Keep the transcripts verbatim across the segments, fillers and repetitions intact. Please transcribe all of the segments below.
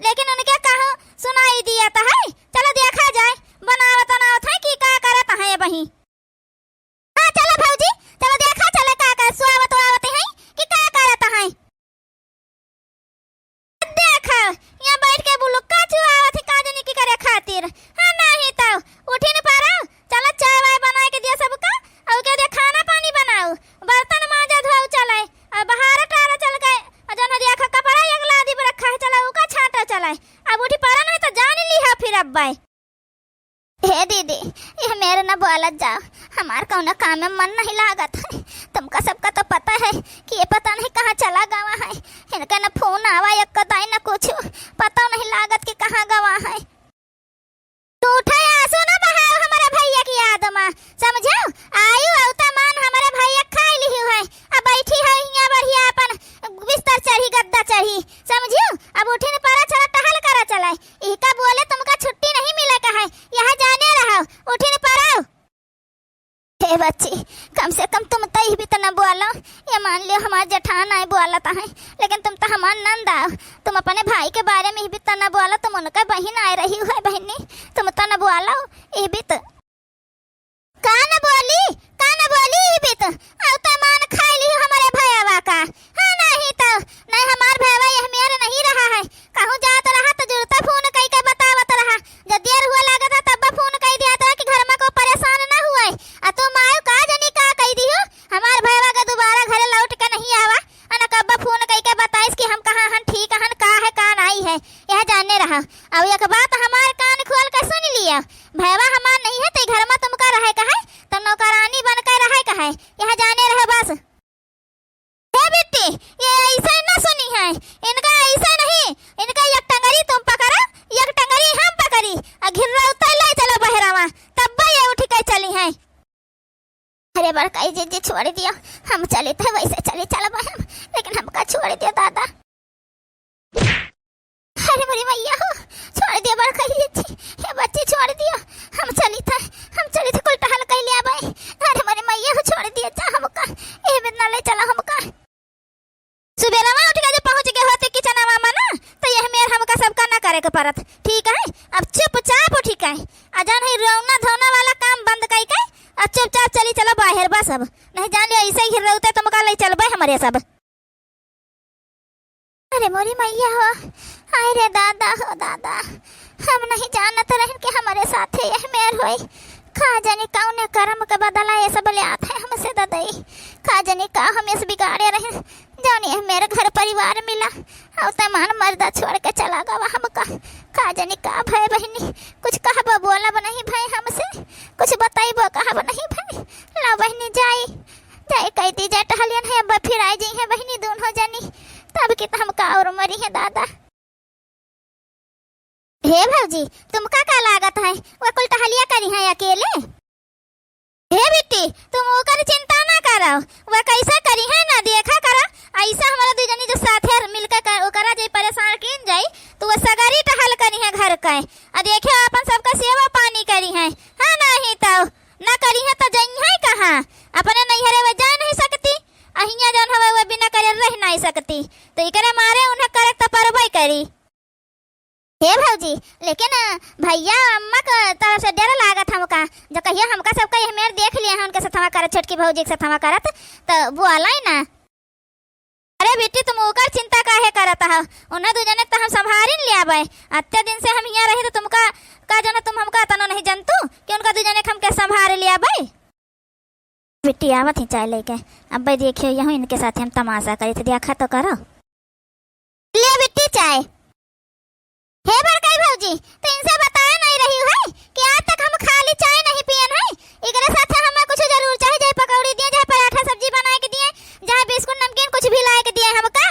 लेकिन उनके कहूँ सुनाई दिया त है। चलो देखा जाए, बनावत बनावत है कि का करत है बही। हाँ, चलो भौजी, चलो देखा चले का का सुआवत उआवत है कि का करत है। देखा, यहाँ बैठ के बुलुक्का चुआवत है का जानी की करे खातिर। हाँ, नहीं तो उठी न पारो, चलो चाय वाय बनाए के दिया सबका, और के दिया खाना पानी बनाओ, बर्तन मांजा धोओ चले, और बाहर टारा चल गए, और जौन देखा कपड़ा एक लादी पर रखा है, चलो उका छाटा चले। अब उठी पारा नहीं तो जान ली है फिर अब्बे। हे दीदी, यह मेरे न बोलत जाओ, हमार कौनो काम में मन नहीं लागत है। तुमका सबका तो पता है कि ये पता नहीं कहाँ चला गवा है। इनका न फोन आवा, एक दाई न कुछ, पता नहीं लागत कि कहाँ गवा है। तू उठा आंसू न बहाओ हमारे भैया की याद मा, समझो? आयु अवता मान हमारे भैया खाई लिही है, अब बैठी है यहाँ बढ़िया अपन बिस्तर चढ़ी, गद्दा चढ़ी, समझियो? अब उठिन परा चला, टहल करा चला। इहका बोले तुमका छुट्टी नहीं मिले का है, यहाँ जाने रहो, उठिन परा। हे बच्ची, कम से कम तुम तो इह भी तो न बोलो। ये मान लियो हमार जेठान आए बोलत है, लेकिन तुम तो हमार नंद आओ। तुम अपने भाई के बारे में इह भी तो न बोलो, तुम उनका बहिन आए रही हो बहिनी, तुम तो न बोलो इह भी तो। का न बोली, का न बोली ई बीत? अउ त मान खाई ली हमरे भयवा का। हाँ, नहीं तो, नहीं हमार भयवा यह मेर नहीं रहा है। कहूँ जात रहा तो जुरता फोन कई के बतावत रहा। जब देर हुआ लागत है तब फोन कई दिया था कि घर में को परेशान न हुए। आ तू मायो का जनी का कई दियो? हमार भयवा के दोबारा घरे लौट के नहीं आवा। अन कब्बा फोन कई के बताइस कि हम कहाँ हन, ठीक हन, का है, का नाई है, यह जाने रहा। अब एक बात हमार कान खोल के सुन लिया, भयवा हमार नहीं है, तो घर में तुमका रहे का है, तो नौकरानी बन के रहे का है, यह जाने रहे बस। हे बिट्टी, ये ऐसे न सुनी है, इनका ऐसे नहीं, इनका एक टंगरी तुम पकड़ा, एक टंगरी हम पकड़ी, आ घिर्रा उतर ले चलो बहरावा, तब ये उठ के चली है। अरे बड़काई जीजी, छोड़ दियो, हम चलित है, वैसे चली चलब हम, लेकिन हमका छोड़ दियो दादा। अरे मोरी मैया हो, छोड़ दियो बड़काई जीजी, हे बच्ची छोड़ दियो, हम चलित है, हम चलित है, कुल टहल कइ लिया भाई। अरे मोरी मैया हो, छोड़ दियो, जा हमका, ए बिना ले चला हमका। सुबेरवा उठ के जब पहुँच गए होते किचनवा में ना, तो यह मेर हमका सबका ना करे के पड़त। ठीक है, अब चुपचाप उठी के, आ जान है रोना धोना वाला काम बंद कई के, आ चुपचाप चली चलो बाहर बस। अब नहीं जान लिया, ऐसे ही रोते तुमका ले चलबे हमरे सब। अरे मोरी मैया हो, हाय रे दादा हो दादा, हम नहीं जानत रहन कि हमरे साथे यह मेर होई। का जानी कौने करम के बदला ये सब ल्यात है हमसे ददई। का जानी का हम इस बिगाड़े रहन, जौन यह मेरे घर परिवार मिला, अउ तमान मर्दा छोड़ के चला गवा हमका। का जानी का भय बहिनी, कुछ कहबो बोलब नहीं भय हमसे, कुछ बताइबो कहब नहीं भय। ला बहिनी जाई, जाई कह दी जाए टहलियन है, अब फिर आई जाई है बहिनी दोनों जनी, तब कि त हमका और मरी है दादा। हे भौजी, तुमका का लागत है, वह कुल टहलिया करी है अकेले? हे बिट्टी, तुम ओकर चिंता ना करो, वह कैसा करी है ना देखा करो। ऐसा हमारा दू जनी जो साथे मिलकर कर, ओकरा जे परेशान कीन जाई, तो वह सगरी टहल करी है घर का। आ देखियो अपन सबका सेवा पानी करी है, हाँ नहीं तो ना करी है तो जई है कहाँ? अपने नैहरे वह जा नहीं सकती, अहिया जौन हवे वह बिना करे रह नहीं सकती, तो इकरे मारे उन्हें करे तो परबई करी। हे भौजी, लेकिन भैया अम्मा के तरफ से डर लागत हमका, जो कहियो हमका सबका यह मेर देख लिया है उनके सथवा करत, छोटकी भौजी के सथवा करत, तो बोलाई ना। अरे बेटी, तुम ओकर चिंता काहे करत हो? उन्हें दू जने तो हम संभारिन लियाबे। अत्ते दिन से हम हियाँ रहे तो तुमका का जाना, तुम हमका तनो नहीं जानतू कि उनका दू जने के हमके संभार लियाबे। बिट्टी आवत ही चाय लेके। अब्बे देखियो, यहू इनके साथ हम तमाशा करी थे, देखा तो करो। ले बिट्टी चाय। हे बड़काई भौजी, तो इनसे बताए नहीं रही है कि आज तक हम खाली चाय नहीं पियन है। इकरे साथ हमें कुछ जरूर चाहे, चाहे पकौड़ी दिए, चाहे पराठा सब्जी बनाए के दिए, चाहे बिस्कुट नमकीन कुछ भी लाए के दिए हमका।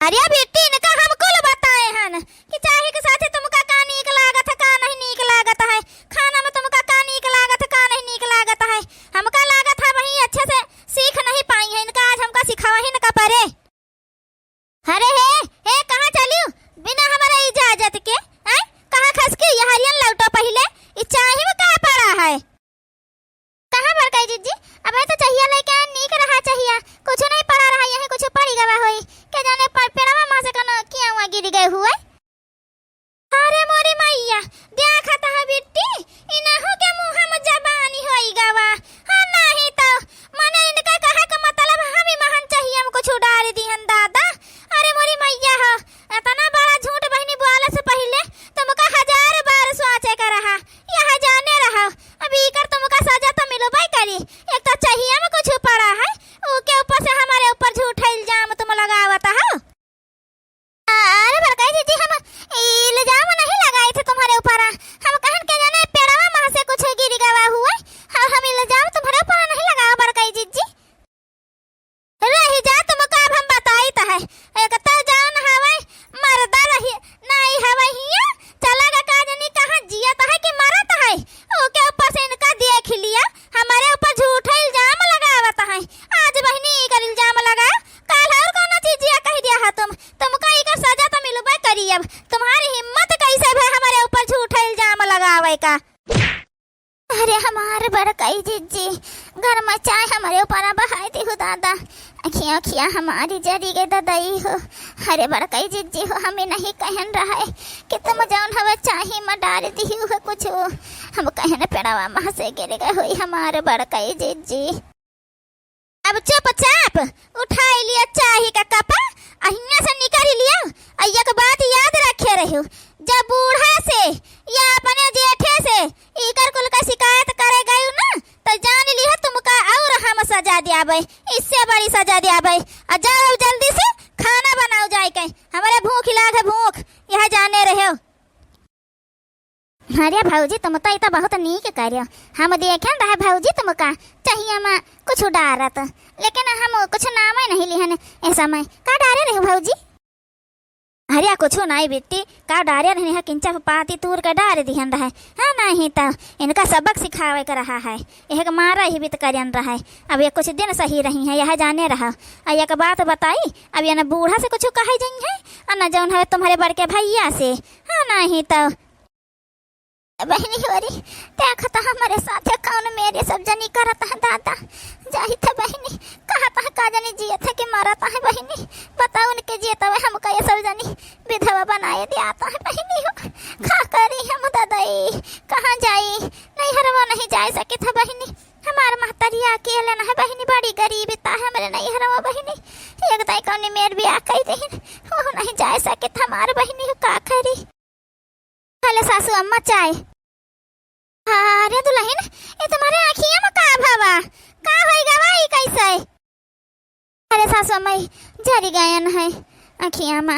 अरे बेटी, इनका हम कुल बताए हन कि चाय के साथे तुमका का नीक लागत है, का नहीं नीक लागत है, खाना में तुमका का नीक लागत है, का नहीं नीक लागत है। हमका लागत है वही अच्छे से सीख नहीं पाई है, इनका आज हमका सिखावा ही न का परे। अरे हे, हे, कहाँ चलियो बिना हमारा इजाजत के? हैं? कहाँ खसकी? ये हरियन लौटो पहिले, ई चाय में कहाँ पड़ा है? कहाँ बड़काई जीजी? अबे तो चहिया लेके आए, नीक रहा चहिया। कुछ नहीं पड़ा रहा, यहीं कुछ पड़ी गवा होई। के जाने पर पेड़वा में से है। एक तो जौन हवै, मरदा रही, नाई हवै हियाँ, चला गा का जनी कहाँ जियत है कि मरत है, ओके ऊपर से इनका देख लिया, हमरे ऊपर झूठा इल्जाम लगावत है। आज बहिनी इकर इल्जाम लगा, काल और कौनो चीजिया कहि दिया है तुम, तुमका इकर सजा तो मिलबे करी। अब तुम्हारी हिम्मत कैसे भय हमरे ऊपर झूठा इल्जाम लगावै का? अरे हमार बड़कई जिज्जी, घर में चाय हमरे ऊपर बहाई दिहु दादा। अखियाँ अखियाँ हमारी जरी गै ददई हो। अरे बड़कई जिज्जी हो, हमें नहीं कहन रहा है कि तुम जौन हवे चाही में डार दिहु है कुछ। हम कहन पेड़वा मह से गिर गए होई हमार बड़कई जिज्जी। अब चुपचाप उठाई लिया चाही का कप, आ हियाँ से निकरी लिया। आ एक बात याद रखे रहियो, जब बूढ़ा से या अपने जेठे से इकर कुल का शिकायत करे गयू ना, तो जान लिया तुमका और हम सजा दियाबै, इससे बड़ी सजा दियाबै। आ जाओ जल्दी से खाना बनाओ जाए के, हमरे भूख लाग है भूख, यह जाने रहो। अरे भौजी, तुम तो ई तो बहुत नीक करियो। हम देखेन रहे भौजी तुमका चहिया में कुछ डारत, लेकिन हम कुछ नामे नहीं लिहन ए समय। का डारे रहे भौजी? अरे कुछ नाई बिट्टी, का डारे रहनी है, किंचा पाती तूर के डार दिहन रहे। हाँ, नहीं तो इनका सबक सिखावे के रहा है, यह के मारा ही बित करियन रहे। अब ये कुछ दिन सही रही है, यह जाने रहा। आ एक बात बताई, अब ये न बूढ़ा से कुछ कहे जइहैं, आ न जौन है तुम्हरे बड़के भैया से। हाँ, नहीं तो। बहिनी होरी, देखत हमरे साथे कौन मेरे सब जनी करत है दादा। जाहित है बहिनी, कहत है का जनी जियत है कि मरत है बहिनी। बताओ उनके जियत है हमका ये सब जनी विधवा बनाए दियात है बहिनी हो। का करी हम ददई, कहाँ जाई? नैहरवा नहीं जाए सकित है बहिनी। हमार महतरिया अकेले न है बहिनी, बड़ी गरीब ता है हमरे नैहरवा बहिनी। एक दाई कौनी मेर बियाह कई देहिन, वो नहीं जाए सकित हमार बहिनी हो, का करी? हेलो सासू अम्मा, चाय। अरे दुलहिन, ये तुम्हरे अखिया में का भवा? का होई गवा ई कैसे? अरे सासू अम्मा, ई जरी गयन है अखिया में।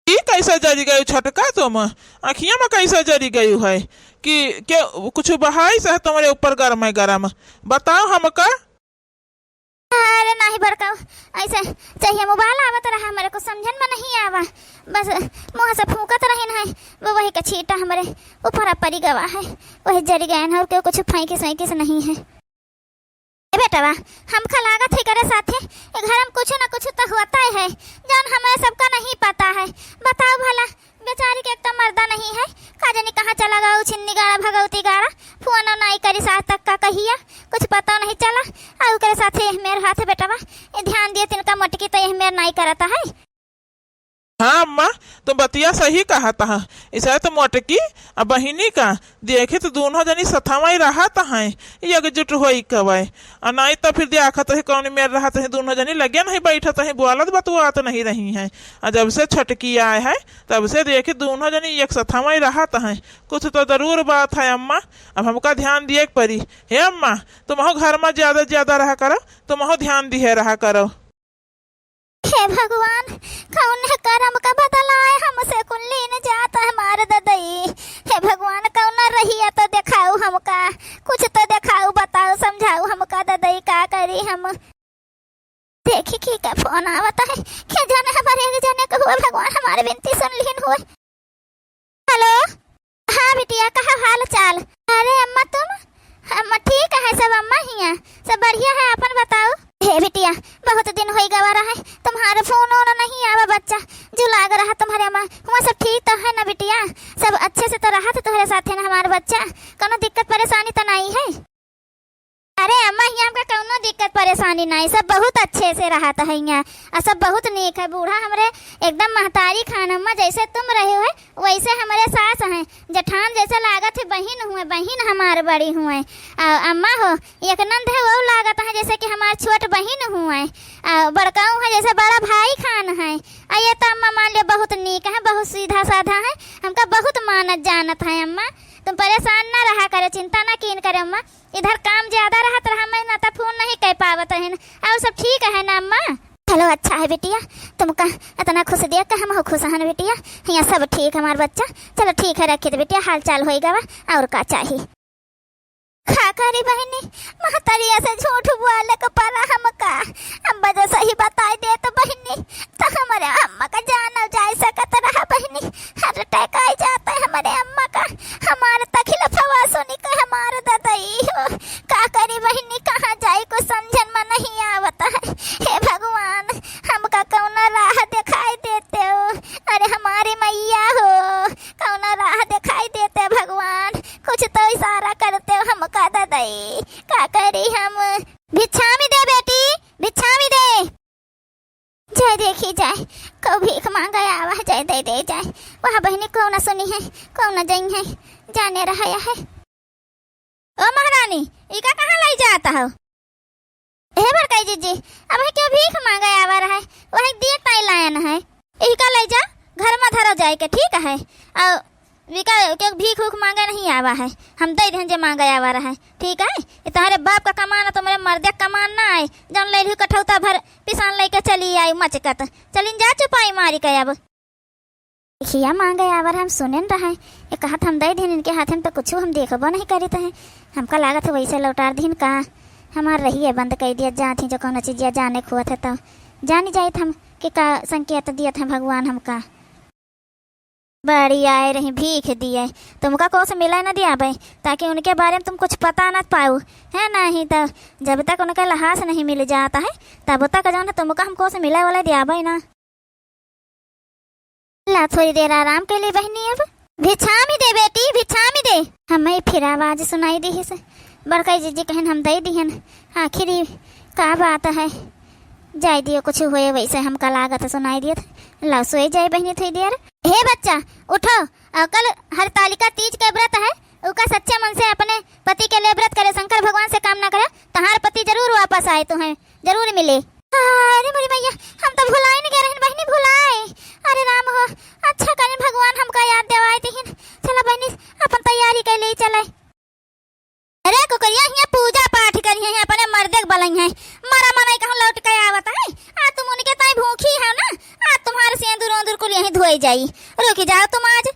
ई कैसे जरी गयू छोटका तुम? अखिया में कैसे जरी गयू है? कि के कुछ बहाई से तुम्हरे ऊपर गरम है गरम? बताओ हमका। अरे नाही बड़काऊ, ऐसे चाहिए मोबाइल आवत रहा, हमरे कुछ समझन में नहीं आवा। बस मुँह से फूंकत रहिन है, वो वही का छींटा हमरे ऊपर परी गवा है, वही जरी गयन है, और केहू कुछ फेंकिस वेंकिस नहीं है। ए बेटवा, हमका लागत है करे साथे, ए घर में कुछ न कुछ तो होता ही है, जौन हमें सबका नहीं पता है। बताओ भला, बेचारी के एक तो मर्दा नहीं है, का जानी कहाँ चला गवा, छिन्नी गाड़ा, भगवती गाड़ा, फोन नाई करी साथ तक का कहिया, कुछ पता नहीं चला। आ ओकरे साथे यह मेर हाथ बेटवा, ए ध्यान दिए तिनका मोटकी तो यह मेर नाई करता है। हाँ अम्मा, तुम बतिया सही कहत हा। इसे तो मोटकी आ बहिनी का देखे तो दोनों जनी सथवा ही रहत हैं, एकजुट होई कवै। आ नाई तो फिर देखत है कौन मेर रहत है, दोनों जनी लगे नहीं बैठत हैं, बोलत बतुआत नहीं रही हैं। आ जब से छोटकी आए है, तब से देखे दोनों जनी एक सथवा ही रहत हैं। कुछ तो जरूर बात है अम्मा, अब हमका ध्यान दिए के पड़ी। हे अम्मा, तुमहू घर में ज्यादा से ज्यादा रहा करो, तुमहू ध्यान दिए रहा करो। हे भगवान, कौन करम का बदला है हमसे कुल लीन जात है हमार ददई। हे भगवान, कौन रहिया तो देखाऊ हमका, कुछ तो देखाऊ, बताऊ, समझाऊ हमका ददई, का करी हम। देखी की का फोन आवत है, के जाने हमारे एक जने को हुआ, भगवान हमारे विनती सुन लीन हुए। हेलो, हाँ बिटिया, कहा हाल चाल? अरे अम्मा तुम? अम्मा ठीक है सब अम्मा हिया, सब बढ़िया है, अपन बताओ। हे बिटिया, बहुत दिन होई गवा रहे, तुम्हारे फोन वोन नहीं आवा बच्चा, जो लाग रहा तुम्हारे अम्मा, हुआ सब ठीक तो है ना बिटिया? सब अच्छे से तो रहा था तुम्हारे साथे ना हमारे बच्चा, कोनो दिक्कत परेशानी तो नहीं है? अरे अम्मा, हियाँ हमका कौनो दिक्कत परेशानी नाई, सब बहुत अच्छे से रहत है हियाँ, आ सब बहुत नीक है। बूढ़ा हमरे एकदम महतारी खान अम्मा, जैसे तुम रहे हो वैसे हमरे सास हैं, जेठान जैसे लागत है बहिन हुए, बहिन हमार बड़ी हुए। आ अम्मा हो, एक नंद है वो लागत है जैसे कि हमार छोट बहिन हुए, आ बड़काऊ है जैसे बड़ा भाई खान है। आ ये तो अम्मा मान लो बहुत नीक है, बहुत सीधा साधा है, हमका बहुत मानत जानत है अम्मा। तुम परेशान ना रहा करे, चिंता ना कीन करे अम्मा। इधर काम ज्यादा रहत रहा, मैं ना तो फोन नहीं कर पावत हन। और सब ठीक है ना अम्मा? चलो अच्छा है बिटिया, तुमका इतना खुश देख के हम खुश हन बिटिया। हियाँ सब ठीक हमार बच्चा। चलो ठीक है, रखी दे बिटिया, हाल चाल होई गवा, और का चाही? का करी बहिनी, महतरिया से झूठ बोले के पड़ा हमका। अम्मा जो सही बताई दे तो बहिनी, अम्मा का जान न जाए सकत रहा बहिनी, heart attack आई जात है हमरे अम्मा का। हमार तकलीफवा सुनी के हमार ददई हो, का करी बहिनी, कहाँ जाई, कुछ समझन में नहीं आवत है। हे भगवान, हमका कौनो राह दिखाई देते हो, अरे हमारी मैया हो, कौनो राह दिखाई देते भगवान, कुछ तो इशारा करते हो हमका ददई, का करी हम। भिक्षामी दे बेटी, भिक्षामी दे। जाए देखी जाए, कउ भीख मांगे आवा है, जाए दे दे जाए। वह बहिनी कउ न सुनी है, कउ न जई है, जाने रहा है। ओ महारानी, इका कहाँ लई जात हो? हे बड़काई जीजी, अब है क्यों भीख मांगे आवा रहा है, वह दिए ताई लायन है। इका लई जा, घर में धरो जाए के, ठीक है? और विका के भीख उख मांगे नहीं आवा है, हम दे देहन जे मांगे आवा रहा है, ठीक है? ये तुम्हारे बाप का कमान, तुम्हारे मर्दे का कमान ना आए, जौन ले लिहू कठौता भर पिसान लेके चली आई मचकत। चलिन जा चुपाई मारी के अब। भिखिया मांगे आवर हम सुनेन रहे, ये कहत हम दे देहन, इनके हाथन पे कुछ हम देखबो नहीं करित है। हमका लागत है वैसे लौटार दीन का, हमार रहिए बंद कर दिया, जात ही जो कौनो चीजिया जाने खुआत है तो जानी जाइत हम कि का संकेत दियत है भगवान हमका। बड़ी आए रही भीख दिए, तुमका कुछ मिले न दियाबे, ताकि उनके बारे में तुम कुछ पता न पाओ, है नहीं तो जब तक उनका लहास नहीं मिल जाता है, तब तक जौन है तुमका हम कुछ मिले वाले दियाबे ना। ला थोड़ी देर आराम के लिए बहनी, अब भिक्षामी दे बेटी, भिक्षामी दे। हमें फिर आवाज सुनाई दी से, बड़काई जीजी कहन हम दे दिहन, आखिर ई का बात है। जाए दियो, कुछ हुए वैसे हमका लागत सुनाई दियत। लाओ सोए जाए बहनी थोड़ी देर। हे बच्चा, उठो, और कल हरतालिका तीज के व्रत है, उका सच्चे मन से अपने पति के लिए व्रत करे, शंकर भगवान से कामना करे, तहार पति जरूर वापस आए, तुम्हें जरूर मिले। अरे मोरी मैया, हम तो भुलाइन गए रहन बहनी, भुलाए। अरे राम हो, अच्छा करें भगवान हमका याद देवाए दिहिन। चला बहनी, अपन तैयारी कर ले चले। अरे कुकरिया, हियाँ पूजा पाठ करिहैं, अपने मर्दे के बलइहैं। मरा मनई कहूँ लौट के आवत है, आ तुम उनके ताई भूखी है ना, आ तुम्हारे सेंदुर ओंदुर कुल यहीं धोए जाई। रुकी जाओ तुम आज।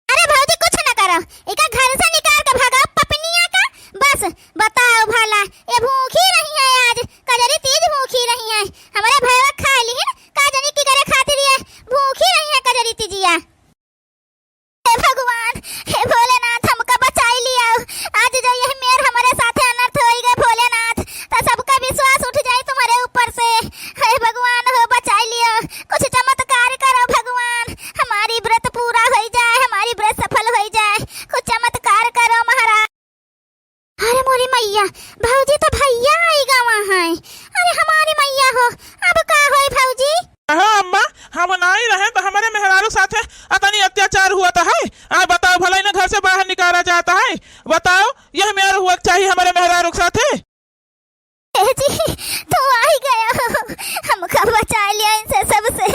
अरे भौजी, कुछ न करो, इका घर से निकाल के भगाओ पपनिया का। बस बताओ भला, ये भूखी रही है आज, कजरी तीज भूखी रही है। हमारे भैया खा लिहिन, का जनी की करे खातिर ये भूखी रही है कजरी तीजिया। हे भगवान, हे भोलेनाथ, हमका बचाई लिया। आज जो यह मेर हमारे साथे अनर्थ होई गए भोलेनाथ, तो सबका विश्वास उठ जाए तुम्हारे ऊपर से। हे भगवान हो, बचाई लिया, कुछ चमत्कार करो भगवान, हमारी व्रत पूरा होई जाए, हमारी व्रत सफल होई जाए, कुछ चमत्कार करो महाराज। अरे मोरी मैया, भौजी तो भैया आई गवा है। अरे हमारी मैया हो, अब का होई भौजी? अहो अम्मा, हम नाई रहे तो हमारे मेहरारू साथे अतनी अत्याचार हुआ तो है। आ बताओ भला, इन्हें घर से बाहर निकाला जाता है? बताओ, यह मेर हुआ चाहिए हमारे मेहरारू के साथे? ए जी, तू आई गया हो, हमका बचा लिया इनसे सबसे।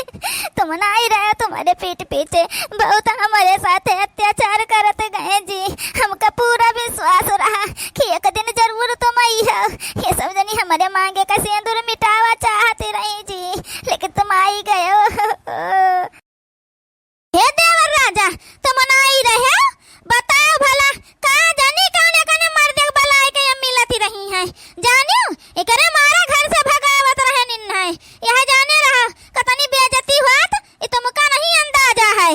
तुम नाई रहे, तुम्हारे पीठ पीछे बहुत हमारे साथे अत्याचार करत गए जी। हमका पूरा विश्वास रहा कि एक दिन जरूर तुम आई हो। ये सब जनी हमारे मांगे का सिंदूर मिटावा चाहती रही जी, लेकिन तुम आई गए हो। हे देवर राजा, तुम नाई रहे, बताओ भला, का जानी कौने कने मर्दे के बलाए के ये मिलत ही रही हैं। जानियो, एकरे मारे घर से भगावत रहे निन्है। यह जाने रहा, कतनी बेइज्जती होत, ये तुमका नहीं अंदाजा है।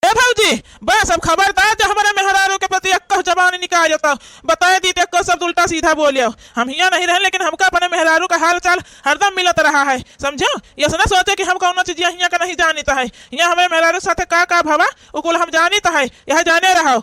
ए भौजी, बस अब खबरदार जो हमारे मेहरारू के प्रति एक्को जबान निकालियो तो बताए दी, एक्को शब्द उल्टा सीधा बोलियो। हम हियाँ नहीं रहे, लेकिन हमका अपने मेहरारू का हाल चाल हरदम मिलत रहा है, समझो? ये ना सोचो कि हम कौनो चीज हियाँ का नहीं जानित है। हियाँ हमारे मेहरारू साथे का का भवा, उ कुल हम जानित है, यह जाने रहो।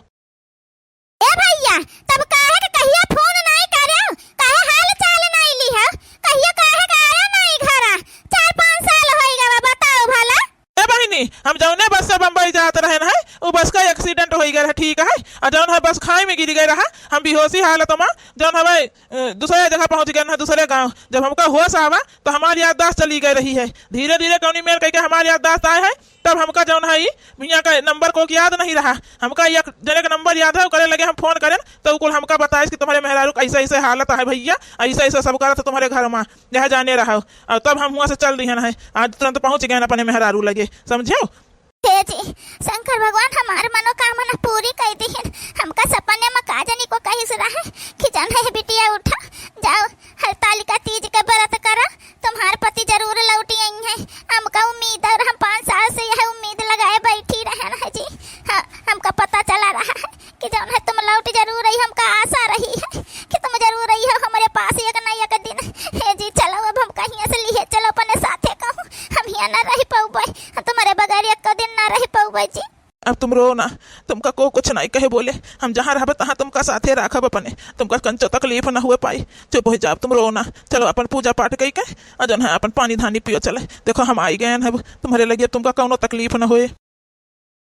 ए भैया, तब काहे के कहिया फोन नहीं करेउ? काहे हाल चाल नहीं लिहेउ? कहिया काहे के आया नहीं घरा? चार पाँच साल होई गवा, बताओ भला। ए बहिनी, हम जौने बस से बम्बई जात रहेन है, उ बस का accident होई गए रहा, ठीक है? और जौन है बस खाई में गिर गए रहा, हम बेहोशी हालत में जौन हवे, अ, दूसरे जगह पहुँच गए हैं, दूसरे गाँव। जब हमका होश आवा तो हमारी याददाश्त चली गई रही है। धीरे धीरे कौनी मेर कह के हमारी याददाश्त आए है, तब हमका जौन है ई हियाँ का नंबर को याद नहीं रहा। हमका एक जने का नंबर याद है, ओकरे लगे हम फोन करेन तो उ कुल हमका बताइस कि तुम्हारे मेहरारू का ऐसे ऐसे हालत है भैया, ऐसे ऐसे सब करत है तुम्हारे घर में, यह जाने रहो। और तब हम हुआँ से चल दिहन है, आज तुरंत पहुँच गए अपने मेहरारू लगे, समझो? हे जी, शंकर भगवान हमार मनोकामना पूरी कर दिहन। हमका सपने में का जानी को कहिस रहे कि जौन है बिटिया उठा, जाओ हरतालिका तीज के व्रत करा, तुम्हार पति जरूर लौटी आई हैं। हम रो ना, तुमका को कुछ नाहीं कहे बोले, हम जहाँ रहब तहाँ तुमका साथे राखब अपने, तुमका कंचो तकलीफ न हुए पाई। चुप हो जाब तुम, रो ना। चलो अपन पूजा पाठ कई के, और जौन है अपन पानी धानी पियो चले। देखो हम आई गए हैं, अब तुम्हरे लगे तुमका कौनो तकलीफ न होए।